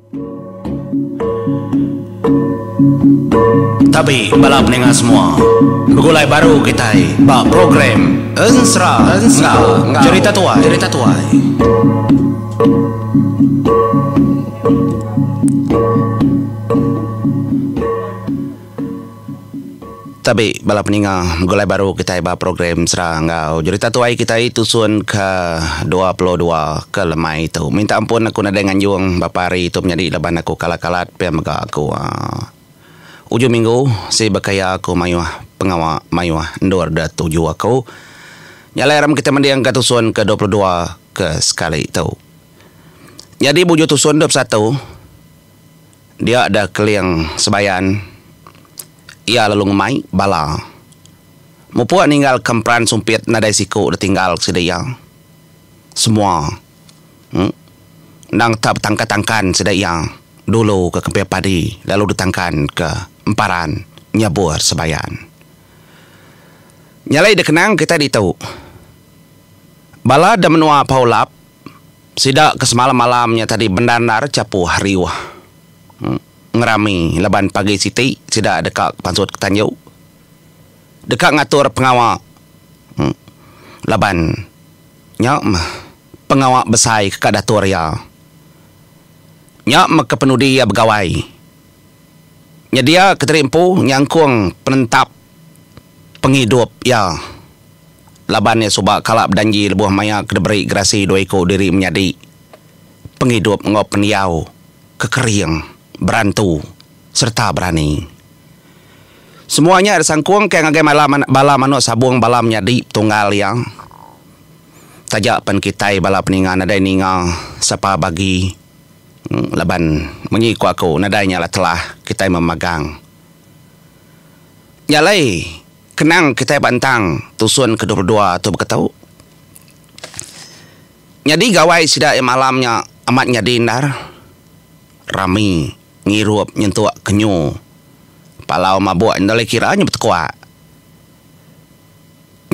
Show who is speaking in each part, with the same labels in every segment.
Speaker 1: Tabi bala peninga semua. Begulai baru kitai ba program Ensera enggau Jerita Tuai. Jerita Tuai. Tabi bala peninga begulai baru kitai ba program Sera enggau Jerita Tuai kitai tusun ke 22 ke lemai tu. Minta ampun aku nadai nganjung bapa hari tu menyadi laban aku kalat-kalat pia mega aku aaa ujung minggu si bekaya aku mayuh pengawa mayuh endur da tuju aku. Nya alai aram kitai mending ka tusun ke 22 ke sekali tu. Nyadi bujur tusun 21 Dia da Keling Sebayan, iya lalu ngemai bala. Mupuk ninggal ke emperan sumpit nadai siku da tinggal ke sida iya. Semua endang tak betangkan-tangkan sida iya dulu ke kemping padi lalu ditangkan ke emparan nyabur Sebayan. Nya alai dikenang kitai ditu, bala da menua Paulap Sida ke semalam-malam nya tadi bendar-endar chapuh riuh ngerami laban pagi siti sida deka pansut ke tanju deka ngatur pengawa laban nya meh pengawa besai ke ka datur iya. Nya meh ke penudi iya begawai. Nyedia ke diri empu nyangkung penentap pengidup iya. Laban iya suba kala bedanji lebuh maya ke diberi gerasi dua iku diri menyadi pengidup enggau pendiau ke kering, berantu sereta berani. Semua nya disangkungka ngagai bala manuk sabung bala menyadi petunggal iya. Taja pen kitai bala peninga nadai ninga sapa bagi laban munyi ku aku nadai nya lah telah kitai memagang. Nya alai. Kenang kitai ba entang tusun ke 22 tu beketu. Nyadi gawai sida iya malam nya amat nyadi endar. Rami ngirup nyentuk ke nyu. Palau mabuk enda ulih kira nyu betekuak.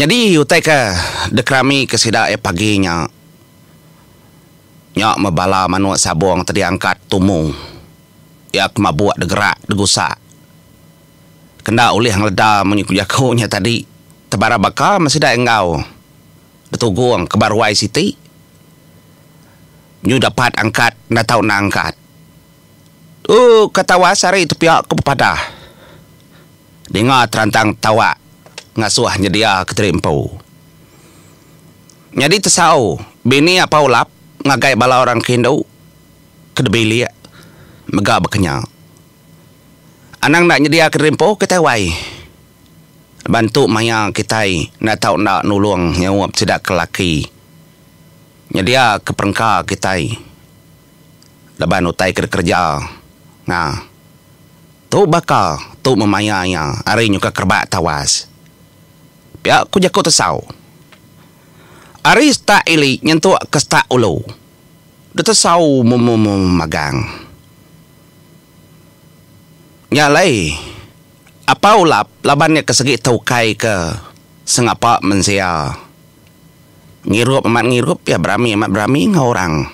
Speaker 1: Nyadi utai ke dikerami ke sida iya pagi nya, nya meh bala manuk sabung tadi angkat tumu. Iya ke mabuk degerak degusak. Kenda ulih ngeleda munyi ku jaku nya tadi tebara baka meh sida enggau betugung ke ba ruai siti nyu dapat angkat enda tau enda angkat. Ooh ka tawas hari tu pia ku bepadah dinga terantang tawak ngasuh nyedia kediri empu. Nyadi tesau bini Apau Lap ngagai bala orang ke indu ke dibilik mega bekenya. Anang enda nyediaka diri empu kitai wai. Bantu maya kitai enda tau enda nulung nyaup sida ke laki nyediaka perengka kitai laban utai ke dikereja nga. Tu baka tu memaya iya ari nyuka kerebak tawas. Pia ku jaku tesau. Ari setak ili nyentuk ke setak ulu. Ditesau memagang. Nya alai, apa ulap laban nya ke segi taukai ke sengapa mensia. Ngirup amat ngirup iya berami amat berami enggau orang.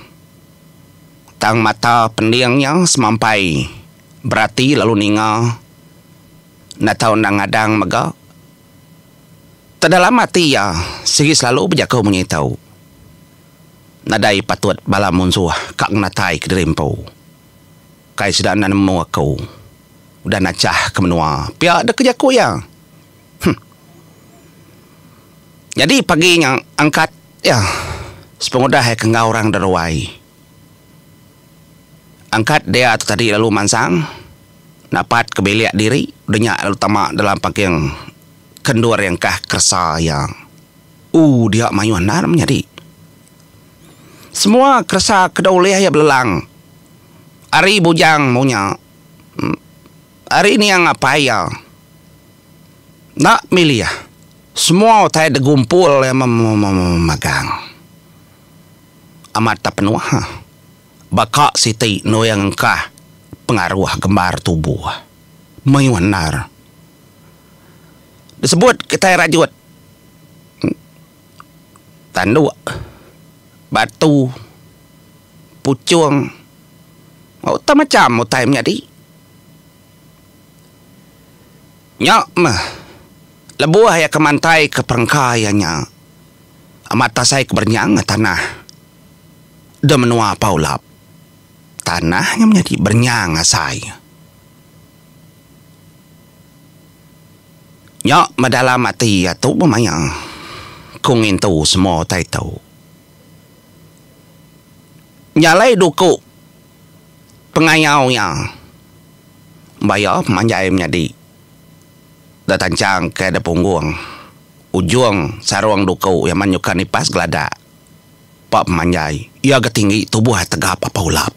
Speaker 1: Tang mata pending iya semampai berati lalu ninga enda tau enda ngadang mega. Tedalam ati iya sigi selalu bejaku munyi tu. Nadai patut bala munsuh ka ngenatai kediri empu. Kai sida enda nemu aku udah nachah ke menua pia deka jaku iya. Huh. Nyadi pagi nya angkat iya sepengudah iya ke enggau orang deruai. Angkat dia tu tadi lalu mansang napat ke bilik diri udah nya lalu tama dalam pangking ke endur iya engkah keresa iya. Ooh dia mayuh endar menyadi. Semua keresa ke dau ulih iya belelang. Ari bujang munya. Ari niang apai iya. Enda milih. Semua utai digumpul iya memagang. Amat tak penuh. Baka siti endur iya ngengkah pengaruh gembar tubuh. Mayuh endar. Disebut kitai rajut. Tanduk, batu, puchung. Utai macham utai menyadi. Nya meh lebuh iya ke mantai ke perengka iya nya amat asai ke berenyang tanah de menua Pau Lap. Tanah nya menyadi berenyang asai. Nya meh dalam ati iya tu bemaya ku ngintu semua utai tu. Nya alai duku pengayau iya baya pemanjai menyadi da tanchang ke da punggung ujung sarung duku iya men nyuka nipas geladak ba pemanjai iya ga tinggi tubuh tegap apai ulap.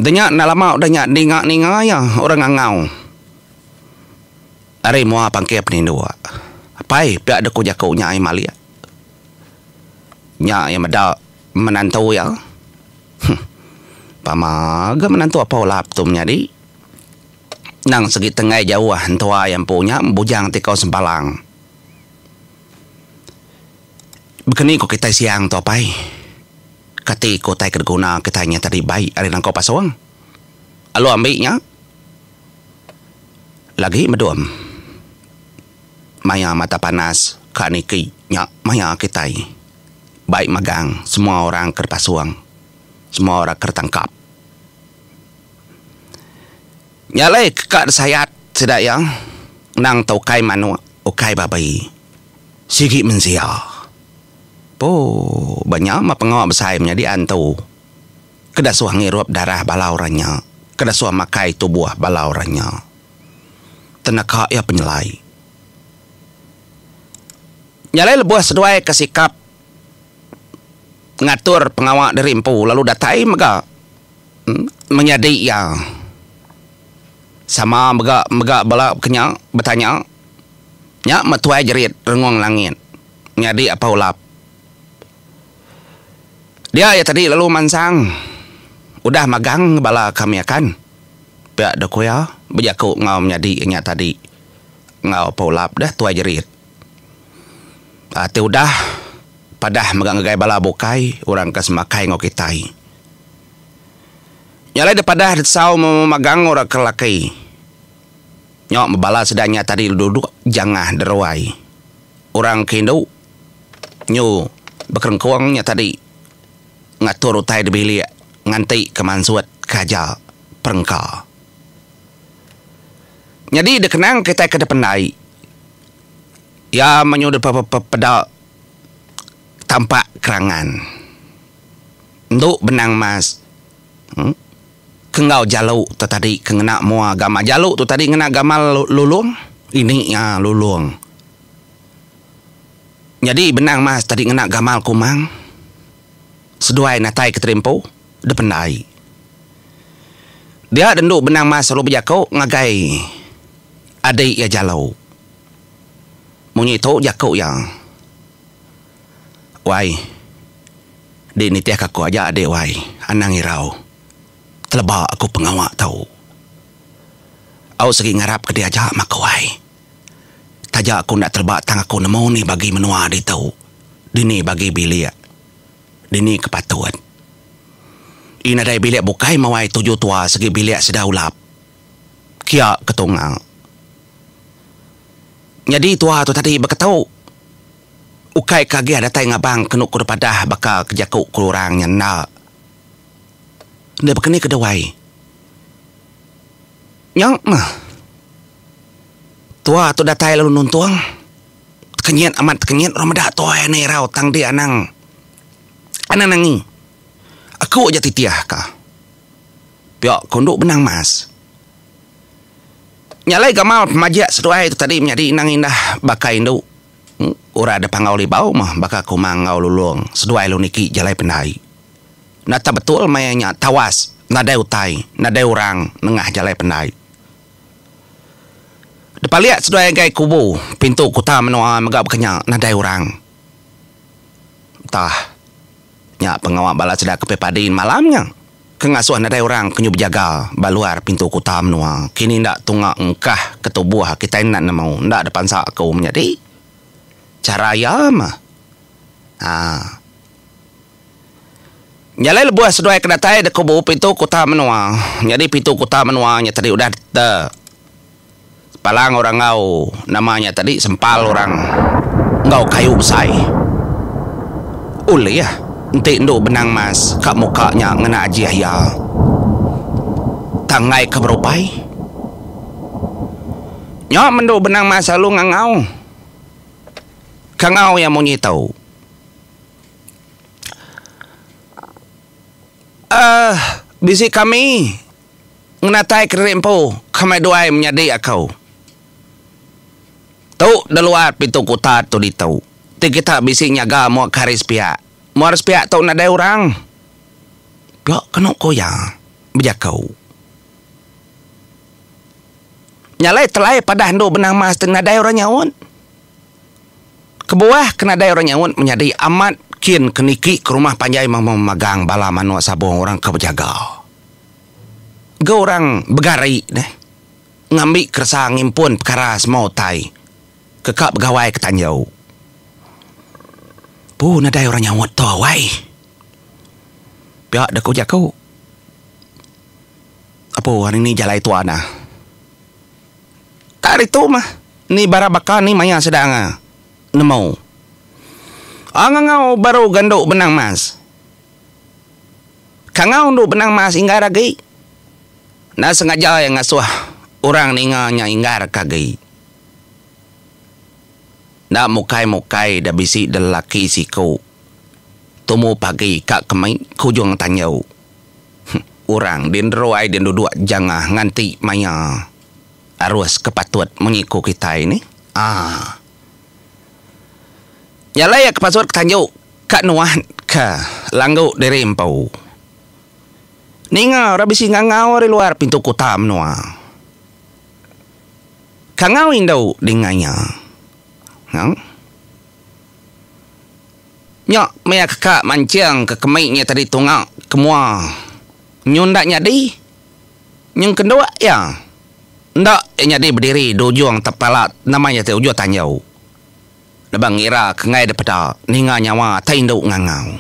Speaker 1: Udah nya enda lama udah nya ninga ninga iya orang ngangau ari mua pangkir peninduk. Apai pia dek ku jaku nya ai malik. Nya iya meda menantu iya. Huh. Pama ga menantu apai ulap tu menyadi. Nang segi tenggai jauh entua iya empu nya bujang tikau sempalang. Bekeni ku kitai siang tu apai. Kati ku utai ke diguna kitai nya tadi bai ari nangkau pasung? Alu ambi nya lagi medum maya mata panas ka niki nya maya kitai bai magang semua orang ke dipasung semua orang ke ditangkap. Nya alai ke ka disayat sida iya endang te ukai manuk ukai babi sigi mensia. Pooh, ba nya mah pengawa besai menyadi antu ke dasuh ngirup darah bala orang nya, ke dasuh makai tubuh bala orang nya. Teneka iya penyelai. Nya alai lebuh seduai ke sikap ngatur pengawa diri empu lalu datai mega menyadi iya sama mega mega bala ke nya betanya nya meh tuai jerit Rengung Langit. Nyadi apa ulap. Dia iya tadi lalu mansang udah magang bala kami akan. Pia deh ku iya bejaku enggau menyadi iya nya tadi enggau apa ulap deh tuai jerit. Aaa ti udah padah mega ngagai bala bukai orang ke semakai enggau kitai. Nya alai deh padah desau magang orang ke laki. Nya bala sida nya tadi duduk jangah deruai. Orang ke indu nyu bekerengkung nya tadi ngatur utai di bilik nganti ke mansut ke aja perengka. Nyadi dikenang kitai ke dipendai iya menyu dipeda tampak kerangan. Endu benang mas ke enggau jalu tu tadi ke ngena mua gamal jalu tu tadi ngena gamal lulong ini iya lulong. Nyadi benang mas tadi ngena gamal kumang seduai natai ke terimpu dependai. Dia dendu benang mas lalu bejaku ngagai adi iya Jalu. Munyi tu jaku iya. Wai. Di nitihka aku aja adi wai. Anang irau. Teleba aku pengawa tu. Au sigi ngarapka dia aja meh aku wai. Taja aku enda teleba tang aku nemu ni bagi menua ditu. Dini bagi bilik. Dini ke patut. Ii nadai bilik bukai meh wai tuju tua sigi bilik sida ulap. Kia ke tunga. Nyadi tua tu tadi beketu. Ukai ke agih datai ngabang kenu ku padah baka ke jaku ku orang nya enda. Enda baka ni ke dewai. Nya meh. Tua tu datai lalu nuntung. Tekenyit amat tekenyit orang meda tuai anang irau tang dia anang anang nangi. Aku aja titih ka. Pia ku endu benang mas. Nya alai gamal pemajik seduai tu tadi menyadi endang indah baka indu. Orang da Panggau Libau meh baka Kumang enggau Lulong seduai lalu niki jalai pendai. Nata betul maya nya tawas nadai utai nadai orang nengah jalai pendai. Depalik seduai ngagai kubu pintu kuta menua mega baka nya nadai orang. Entah nya pengawa bala sida ke padi malam nya ke ngasuh nadai orang ke nyu bejaga ba luar pintu kuta menua kini enda tunga engkah ke tubuh kitai enda nemu enda da pansa aku menyadi chara iya mah. Haa. Nya alai lebuh seduai ke datai da kubu pintu kuta menua, nyadi pintu kuta menua nya tadi udah te palang orang enggau nama nya tadi sempal orang enggau kayu besai. Ulih enti endu benang mas ka muka nya ngena ajih iya. Tang enggai ke berupai. Nya mendu benang mas lalu ngangau. Kangau iya munyi tu. Ahh bisi kami ngenatai kediri empu kami duai menyadi aku. Tu da luar pintu kuta tu ditu ti kita bisi nyaga mua ke hari sepiak. Mua hari sepiak tu nadai orang. Pia kenu ku iya bejaku. Nya alai telai padah endu benang mas ti nadai orang nyaut. Kebuah ke nadai orang nyaut menyadi amat kin ke niki ke rumah panjai memagang bala manuk sabung orang ke bejaga. Ga orang begari neh ngambi keresa ngimpun pekara semua utai ke ka begawai ke tanjau. Pu nadai orang nyaut tu awai. Pia deh ku jaku. Apu hari ni jalai tuan ah. Ka ditu mah ni bara baka ni maya sida nemu. Ngangau baru ga endu benang mas. Kangau endu benang mas inggar agi. Enda sengaja iya ngasuh orang ninga nya inggar ka agi. Enda mukai mukai da bisi da lelaki siku tumu pagi ka kemi ke ujung tanjau. Orang din ruai din duduk jangah nganti maya arus ke patut munyi ku kitai nih. Aaa. Nya alai iya ke pasut ke tanju ka nuah ke langgu diri empu. Ninga orang bisi ngangau ari luar pintu kuta menua. Kangau indu dinga iya. Ngau. Nya maya ke ka manching ke kemi nya tadi tunga ke mua nyu enda nyadi nyeng kenduk iya enda iya nyadi bediri di ujung tepala nama nya ti ujung tanjau laban ngira ke enggai dipeda ninga nyawa tai indu ngangau.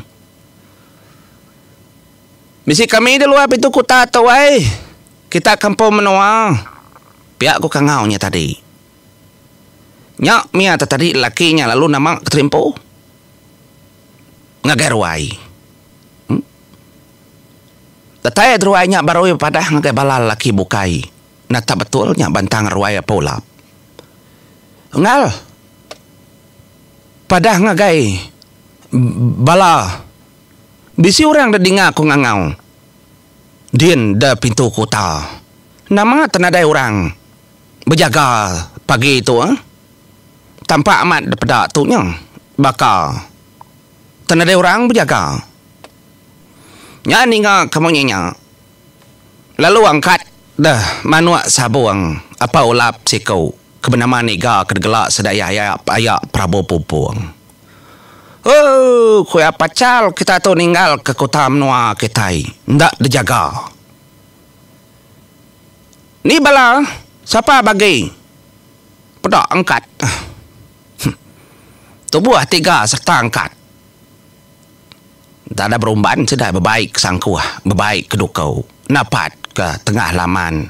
Speaker 1: Bisi kami di luar pintu kuta tu ai kita kampung menua pia ku kangau nya tadi. Nya mia te tadi lelaki nya lalu nama keterimpu ngagai ruai. Datai ruai nya baru iya bepadah ngagai bala lelaki bukai nata betul nya bantang ruai apu ulap. Engal padah ngagai bala bisi orang da dinga ku ngangau din da pintu kuta. Nama te nadai orang. Bejaga pagi tu eh. Tampak amat dipeda tu nya baka te nadai orang bejaga. Nya ninga ke munyi nya lalu angkat deh manuk sabung apai ulap siku ke benama Niga ke digela sida iya aya Prabu Pumpung. Ooh ku iya pachal kita tu ninggal ke kuta menua kitai enda dijaga. Ni bala sapa bagi peda angkat. Tubuh tiga serta angkat. Enda ada berumban sida bebai ke sangkuh, bebai ke duku napat ke tengah laman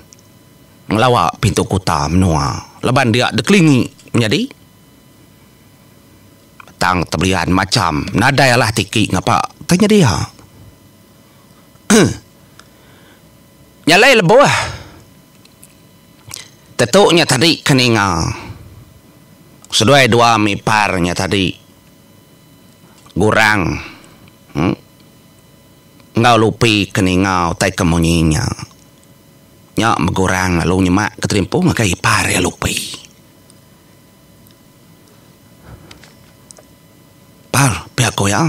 Speaker 1: ngelawa pintu kuta menua laban dia dikelingi menyadi tang tebelian macham nadai alah tiki ngapa tai nyadi iya. Nya alai lebuh tetu nya tadi ke ninga seduai dua mipar nya tadi gurang enggau lupi ke ninga utai ke munyi nya. Nya begurang lalu nyema ke terimpu ngagai ipar iya lupi. Par pia ku iya.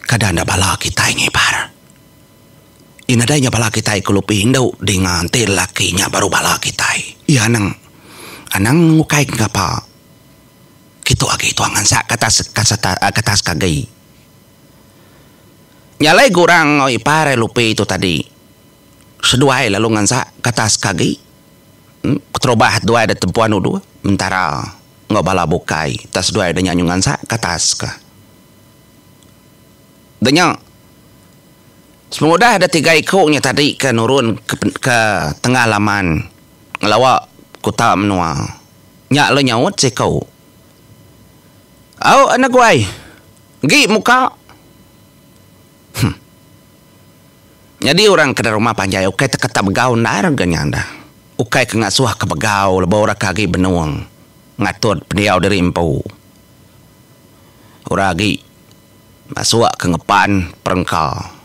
Speaker 1: Kada enda bala kitai ngibar. Iya nadai nya bala kitai ke lupi indu dinga enti lelaki nya baru bala kitai. Iya anang anang ukai ke ngapa. Kitu agi tuang ngansak ke atas ke atas ke agi. Nya alai gurang enggau ipar lupi tu tadi seduai lalu ngansak ke atas ke agi. Keterubah duai da tempuan uduh mentara enggau bala bukai tak seduai da nya nyu ngansak ke atas ka. Da nya sepengudah da tiga iku nya tadi ke nurun ke ke tengah laman ngelawa kuta menua. Nya lalu nyaut siku. Au anak guai. Agi muka. Huh. Nyadi orang ke da rumah panjai ukai teketa begau endar ga nya dah. Ukai ke ngasuh ke begau lebuh orang ke agi benung ngatur pendiau diri empu. Orang agi masuk ke ngepan perengka.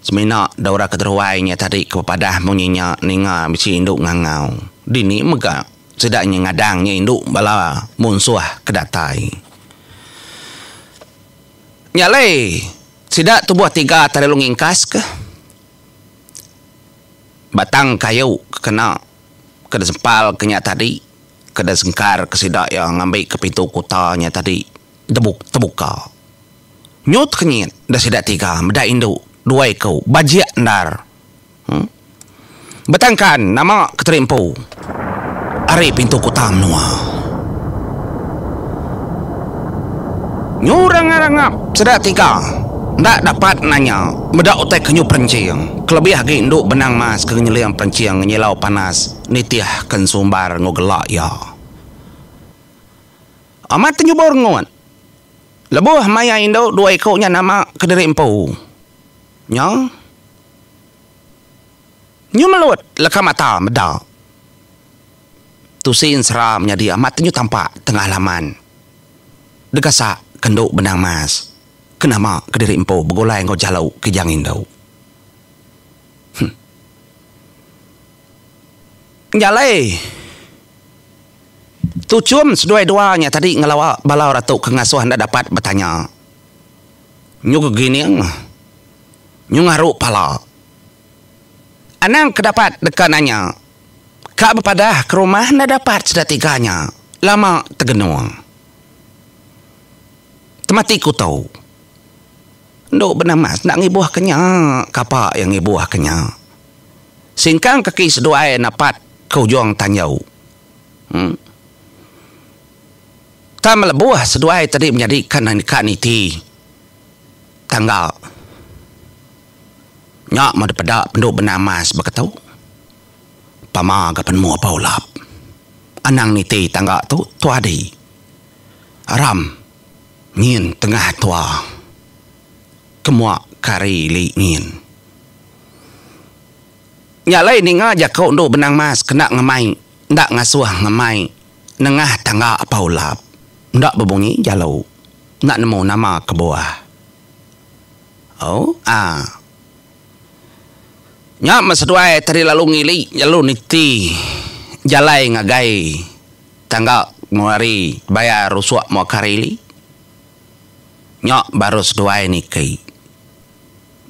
Speaker 1: Semina da orang ke teruai nya tadi ke bepadah munyi nya ninga bisi indu ngangau. Dini mega sida nya ngadang nya indu bala munsuh ke datai. Nya alai, sida tubuh tiga tadi lalu ngingkaska batang kayu ke kena ke disempalka nya tadi ke disengkarka sida iya ngambika pintu kuta nya tadi tebuka. Nyu tekenyit da sida tiga meda indu dua iku bajik endar. Betangkan nama keteri empu ari pintu kuta menua. Nyu rangap-rangap sida tiga enda dapat nanya meda utai ke nyu perenching kelebih agi endu benang mas ke nyeling perenching ngenyilau panas nitih ke ensumbar enggau gela iya. Amat te nyubur ngut lebuh maya indu dua iku nya nama kediri empu. Nya. Nyu melut leka mata meda. Tusi ensera menyadi amat nyu tampak tengah laman. Degasak ke endu benang mas ke nama kediri empu begulai enggau jalu kijang indu. Huh. Nya alai tuchum seduai dua nya tadi ngelawa bala orang tu ke ngasuh enda dapat betanya. Nyu gegining. Nyu ngaru pala. Anang ke dapat deka nanya. Ka bepadah ke rumah enda dapat sida tiga nya. Lama tegenung. Temati ku tu. Endu benamas enda ngibuh ke nya. Kapa iya ngibuh ke nya. Singkang kaki seduai napat ke ujung tanjau. Em. Tang melebuh seduai tadi menyadi ka ka niti tangga. Nya meh dipeda pendu benamas baka tu. Pama ga penemu Apai Ulap. Anang niti tangga tu tuadi. Aram nyin tengah tua ke mua ke ari ili nyin. Nya alai ninga jaku endu Benang Mas kena ngemai enda ngasuh ngemai nengah tangga Apai Ulap enda bebunyi jalu enda nemu nama kebuah. Oh ah. Nya meh seduai tadi lalu ngili lalu niti jalai ngagai tangga ari bayar rusuk mua ke hari ili. Nya baru seduai niki.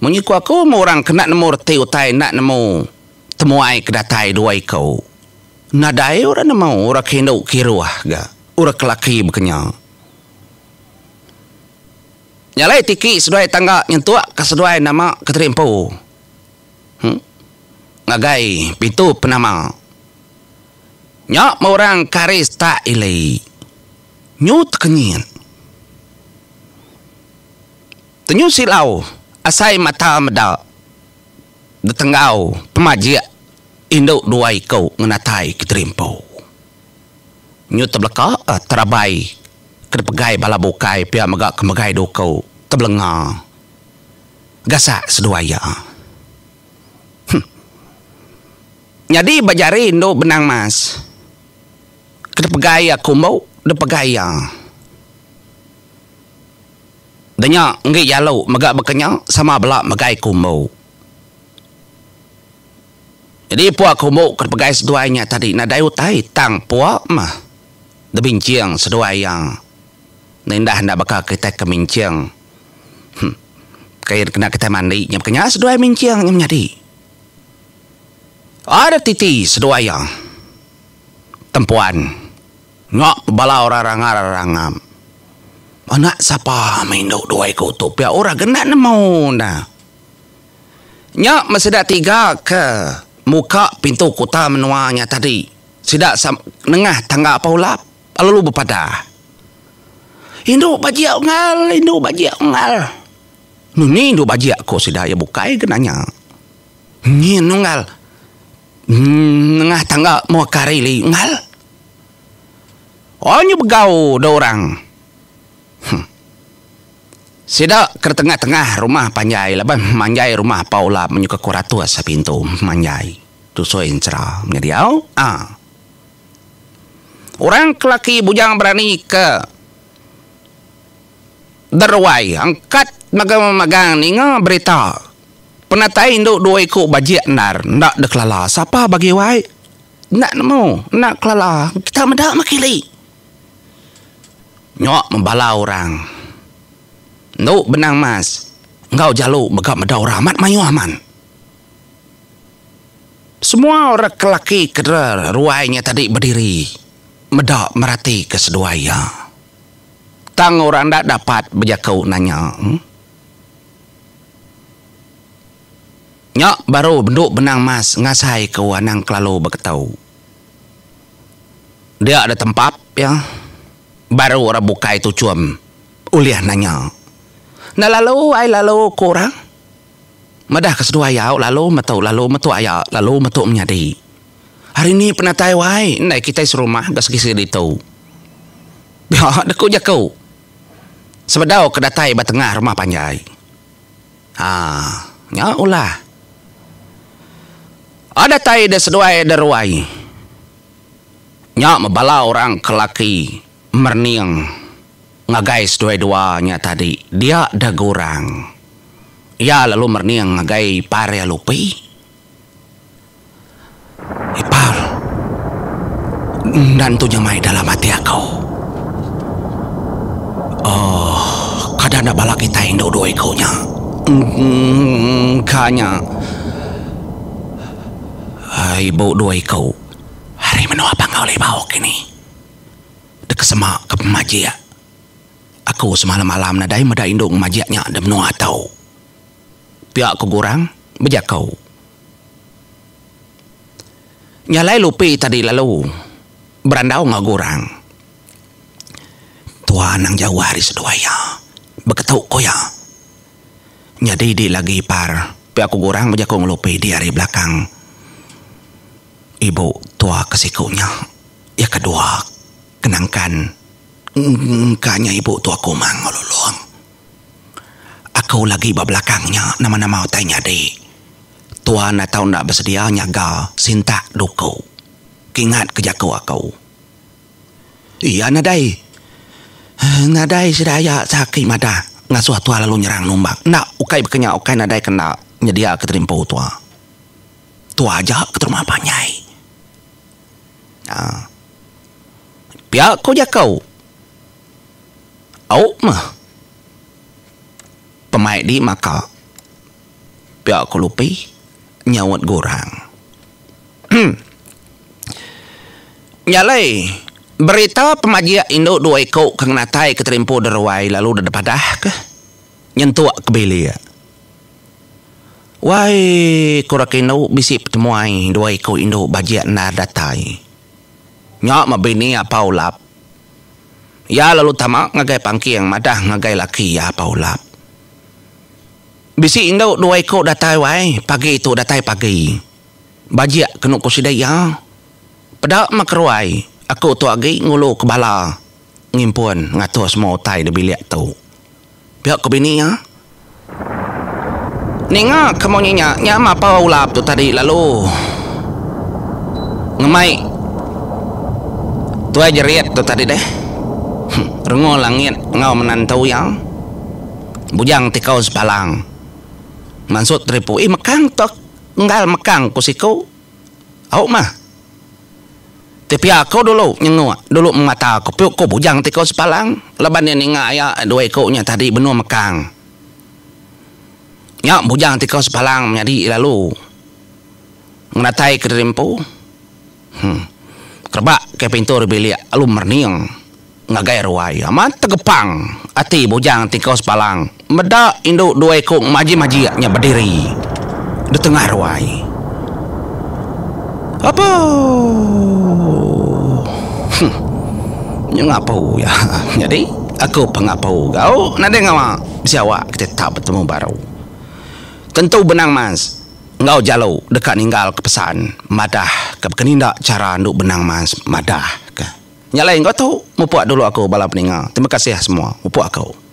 Speaker 1: Munyi ku aku meh orang ke enda nemu reti utai enda nemu temuai ke datai dua iku. Nadai orang nemu orang ke indu kiruh ga orang ke laki baka nya. Nya alai tiki seduai tangga nyentuk ka seduai nama keteri empu ngagai pintu penama. Nya meh orang ke ari setak ili nyu tekenyit. Tenyu silau asai mata meda detenggau pemajik indu dua iku ngenatai keteri empu. Nyu tebeleka terabai ke dipegai bala bukai pia mega ke megai duku tebelenga gasak seduai iya. Huh. Nyadi ba jari endu benang mas ke dipegai iya kumbu dipegai iya. Da nya enggi jalu mega baka nya sama bela megai kumbu. Nyadi pua kumbu ke dipegai seduai nya tadi nadai utai tang pua mah dibinching seduai iya. Nindah enda baka kitai ke minching huh kain kena kitai mandi nya baka nya seduai minching nya menyadi. Ada titi seduai iya tempuan nya bala orang rangar rangap. Anak sapa meh indu dua iku tu pia orang ke enda nemu ne. Nya meh sida tiga ke muka pintu kuta menua nya tadi. Sida nengah tangga Apai Ulap lalu bepadah. Indu bajik unggal, indu bajik unggal. Ni indu bajik ko sida iya bukai ga nanya. Nyin unggal nengah tangga mua ke hari li unggal. Oh nyu begau da orang. Huh. Sida ke tengah-tengah rumah panjai laban manjai rumah Pau Lap menyuka 200 pintu manjai. Tusui ensera menyadi au. Ah. Orang ke laki bujang berani ke deruai angkat magang-magang ninga berita penatai indu dua iku bajik endar enda dikelala sapa bagi wai enda nemu enda kelala kita meda meh kili. Nyok mebala orang endu benang mas enggau jalu mega meda orang amat mayuh aman. Semua orang ke laki ke ruai nya tadi bediri meda meratika seduai iya. Tang orang enda dapat bejaku nanya. Nya baru bendu benang mas ngasai ke anang kelalu beketu. Dia da tempap iya baru orang bukai tuchum ulih nanya. Enda lalu ai lalu ku orang. Madah ke seduai au lalu metu lalu metu aya lalu metu menyadi. Hari ni penatai wai endai kitai serumah ga segi segi ditu. Pia deku jaku sebedau ke datai ba tengah rumah panjai. Haa nya ulah. A datai de seduai de ruai. Nya mebala orang ke laki merening. Ngagai seduai dua nya tadi dia deh gurang. Iya lalu merening ngagai ipar iya Lupi. Ipar, enda entu nyamai dalam ati aku. Ohh kada enda bala kitai indu dua iku nya. Engka nya ibu dua iku ari menua Panggau Libau kini. Deka sema ke pemajik. Aku semalam-malam nadai meda indu ngemajik nya da menua tu. Pia ku Gurang bejaku. Nya alai Lupi tadi lalu berandau enggau Gurang. Tua anang jauh ari seduai iya. Beketu ku iya. Nyadi di lagi ipar pia ku Gurang bejaku enggau Lupi di ari belakang ibu tua ke siku nya. Iya kedua kenangkan engka nya ibu tu aku mang ngelulung. Aku lagi ba belakang nya nama-nama utai nyadi. Tuan atau enda besedia nyaga sintak duku. Kingat ke jaku aku. Iya nadai. Nadai sida aya saki madah ngasuh tua lalu nyerang numbak. Enda ukai baka nya ukai nadai ke enda nyedia ke terimpu tua. Tua aja ke terumah panjai. Aa. Pia ko jaku. Au meh. Pemai di maka. Pia ko Lupi nyaut Gurang. Nya alai berita pemajik indu dua iku ke ngenatai ke terimpu deruai lalu deh padah ke nyentuk ke bilik. Wai ku raka indu bisi petemuai dua iku indu bajik endar datai. Nya meh bini Apau Lap. Iya lalu tama ngagai pangking madah ngagai laki iya Apau Lap. Bisi indu dua iku datai wai pagi tu datai pagi. Bajik kenu ku sida iya. Peda meh keruai aku tu agi ngulu ke bala ngimpun ngatur semua utai di bilik tu. Pia ku bini iya. Ninga ke munyi nya, nya mapa ulap tu tadi lalu ngemai tuai jerit tu tadi deh. Rengu langit enggau menantu iya. Bujang tikau sepalang. Mansut teripu, Ih mekang tok enggal mekang ku siku. Au mah. Ti pia aku dulu nyenguk dulu mata aku piu ku bujang ti ko sepalang laban iya ninga aya dua iku nya tadi benung mekang. Nya bujang ti ko sepalang menyadi lalu ngenatai ke diri empu. Huh. Kerebak ke pintu ri bilik lalu merening ngagai ruai. Amat tegepang ati bujang ti ko sepalang meda indu dua iku maji-maji nya bediri di tengah ruai. Apo. Huh. Nya ngapu iya nyadi. Aku pengapu gau nadai ngawa bisi awak kitai tetap betemu baru. Tentu Benang Mas enggau Jalu deka ninggal ke pesan madah ke bekeninda chara endu Benang Mas madah ke. Nya alai enggau tu mupuk dulu aku bala peninga. Terima kasih semua. Mupuk aku.